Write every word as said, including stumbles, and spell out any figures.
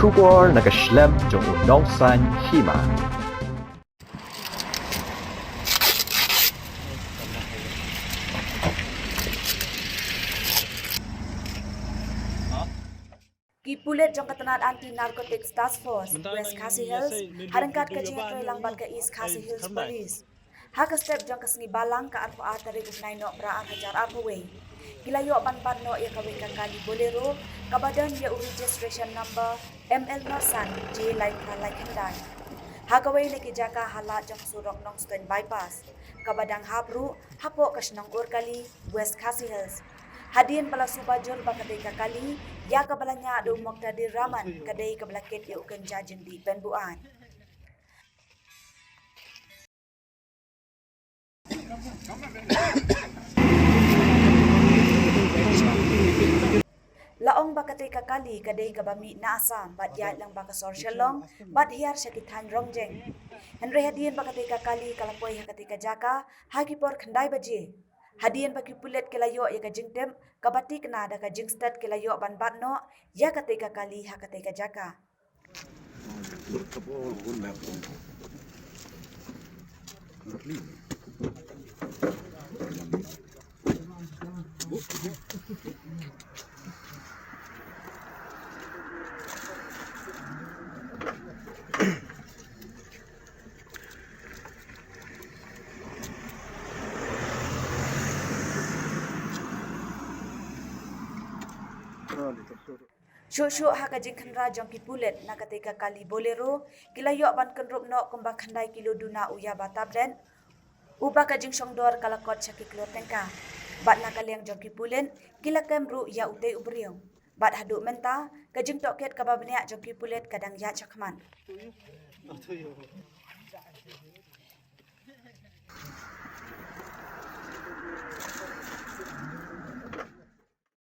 Khubor na ka shlem jong u nongsan hima. Ki pulit jong ka tnat Anti Narcotics Task Force West Khasi Hills ha ryngkat ka jingïatreilang bad ka East Khasi Hills Police, ha ka step jong ka sngi Balang ka arphew ar tarik u bnai Nohprah ar hajar arphew wei, ki la ïoh ban bat noh ïa kawei ka kali Bolero kaba don ïa u registration number M L nor san J lai phra lai khyndai, ha kawei na ki jaka ha lad jong ka surok Nongstoiñ Bypass kaba dang hap ruh hapoh ka shnong Urkali, West Khasi Hills. Hadien ba la suba jur ba katei ka kali ïa kaba la ñiah da u Moqtadir Rahman, ka dei kaba la kit ïa u kynja jingdih pynbuaid. La ong ba katei ka kali ka dei kaba mih na Assam bad ïaid lang ba ka sor Shillong bad hiar sha ki thaiñ Rongjeng. Hynrei hadien ba katei ka kali ka la poi ha katei ka jaka ha ki por khyndai baje, hadien ba ki pulit ki la ïoh ïa ka jingtip kaba tikna da ka jingstet, ki la ïoh ban bat noh ïa katei ka kali ha katei ka jaka. Shuh shuh ha ka jingkhynra jong ki pulit na katei ka kali Bolero, ki la ïoh ban kynrup noh kumba khyndai kilo duna u yaba tablet, uba ka jingshong dor ka la kot sha ki klur tyngka. Bad na ka liang jong ki pulit, ki la kem ruh ïa utei u briew. Bad haduh mynta ka jingtohkit kaba bniah jong ki pulit ka dang ïaid shakhmat.